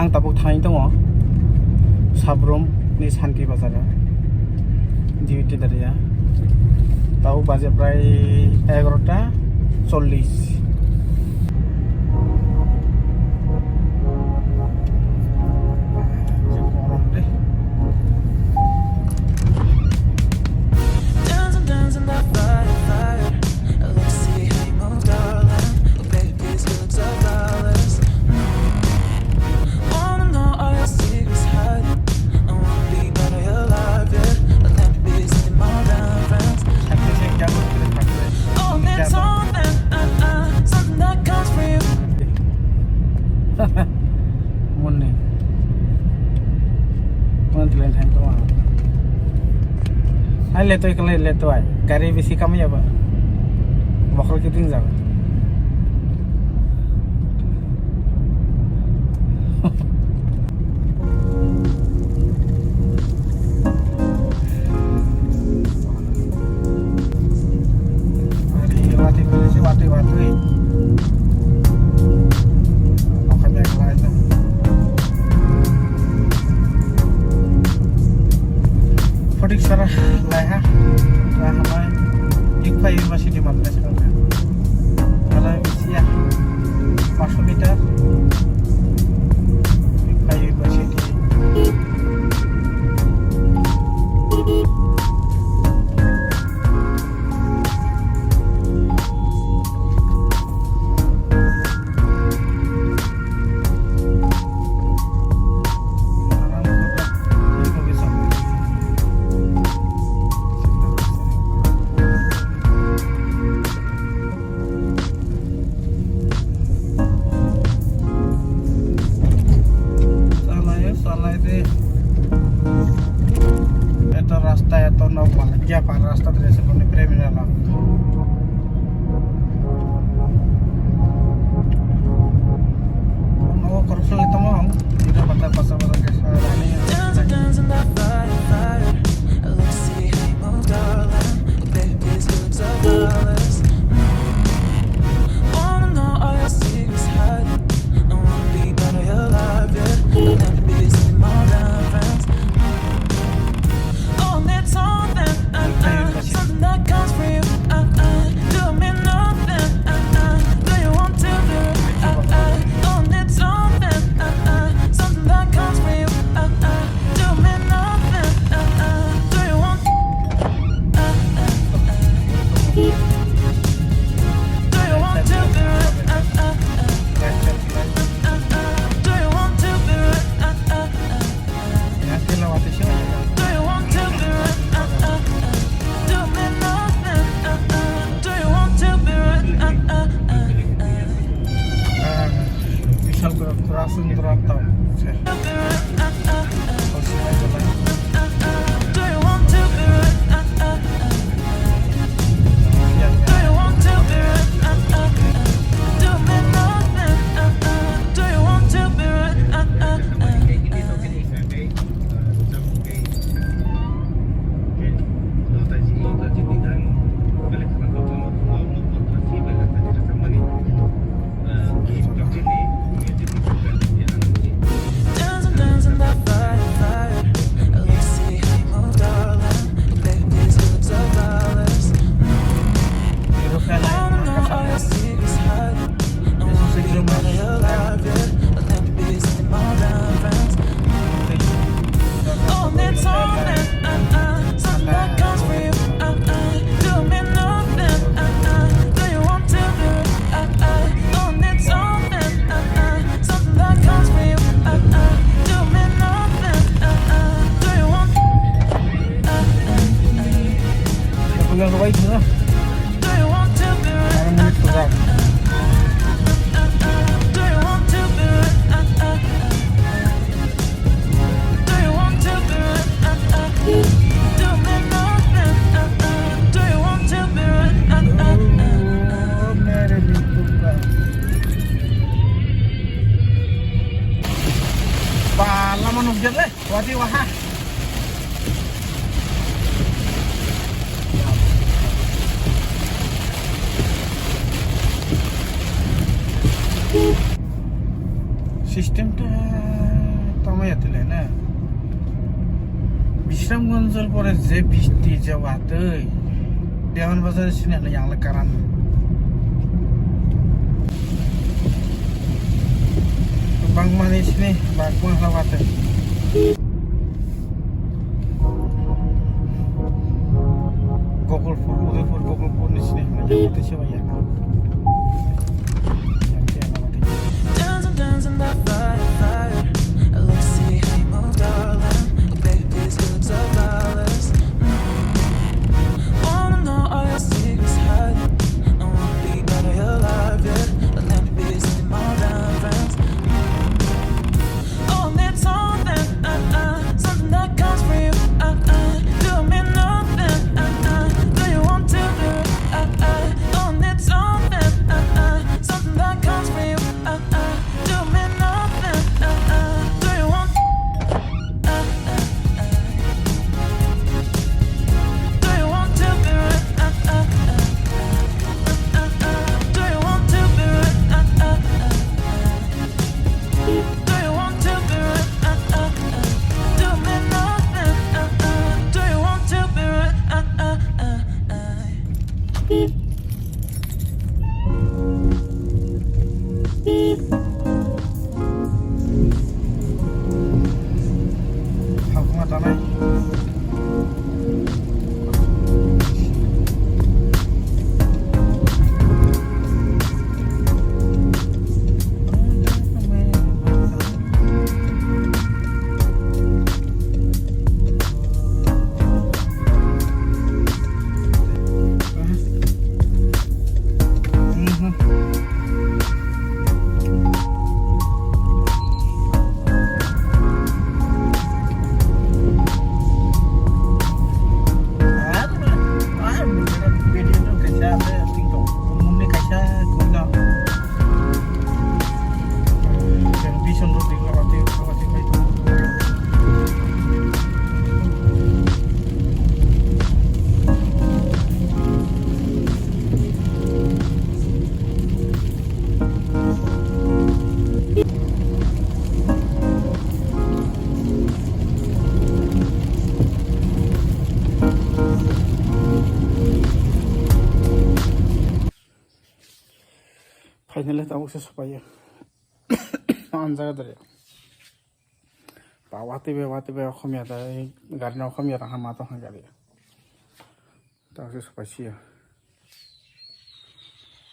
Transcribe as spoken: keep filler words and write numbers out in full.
Ang tabuk thangwi tongo Sabrum ni Santi Bazar o, duty daria. Tabuk baje prai egarota chollish. Je korom de. Dancing, dancing, that fire, fire. Let's see how you move, darling. Oh, baby, these hips are flawless. Wanna know all your secrets hiding. I wanna be part of your life, yeah. But let me be something more than friends. Oh, it's something, uh, uh, something that comes from you. Monni. Monni tlen thang tong. Hai letoi khlai letoi. Gari bisi kamya ba. Bokhor kiting jaga. Ari, watwi, watwi, watwi. Nokha bag lai no. Photik sara lai ha. Lai hamai. Yukphai University manle sara. Ala bisiya. Paso meter. Yukphai University. Salai, salai de. Eto rasta, eto nok bana. Kya pa rasta dress kone premium la. No, corruption le tamo. Ida bata pasa bata ke sa rani. Let's see how you move, darling. Baby, these hips are flawless. Wanna know all your secrets hiding. I wanna be part of your life, yeah. But let me be something more than friends. Oh, need something, uh, uh, something that comes from you, uh, uh. Do me nothing, uh, uh. Do you want to be, uh, uh? Oh, need something, uh, uh, something that comes from you, uh, uh. Do me nothing, uh, uh. Do you want, uh, uh, uh. Do you want to be, uh, uh, uh? Uh, uh, uh. Do you want to be, uh, uh, uh? Do you want to be, uh, uh, uh? Do me nothing, uh, uh. Do you want to be, uh, uh, uh, uh? Vishal Kura-, Kurasundra Town. Ba, lama nukjak le, wati waha. System ta Tamo ya tile na. Bisramganjor pore je bisti je watwi. Dewan bazar sini na yang le karan. Bangmani sini bakma hala watwi. Gokulpur, Udaipur, Gokulpur ni sini na yang watwi se ya. Dancing, dancing by fire, fire. Let's see how you move, darling. Baby, these lips are flawless. Mm. Wanna know all your secrets hiding. I wanna be by your life, yeah. But let me be something more than friends. Mm. Oh, I need something, uh, uh, something that comes from you, uh, uh. Do me nothing, uh, uh. Do you want to be, uh, uh? Oh, I need something, uh, uh, something that comes from you, uh, uh. Do me nothing, uh, uh. Do you want, uh, uh, uh. Do you want to be right, uh, uh, uh. Do you want to be right, uh, uh, uh. Do you want to be right, uh, uh, uh. Do me nothing, uh, uh. Do you want to be right, uh, uh, uh, uh. Hakma tanai. Finally, tabuk se sopaio. Ang jaga dare. Ba watwi bai, watwi bai, okhom ya da, gari no okhom ya da, hama to ha gari. Tabuk se sopaisio.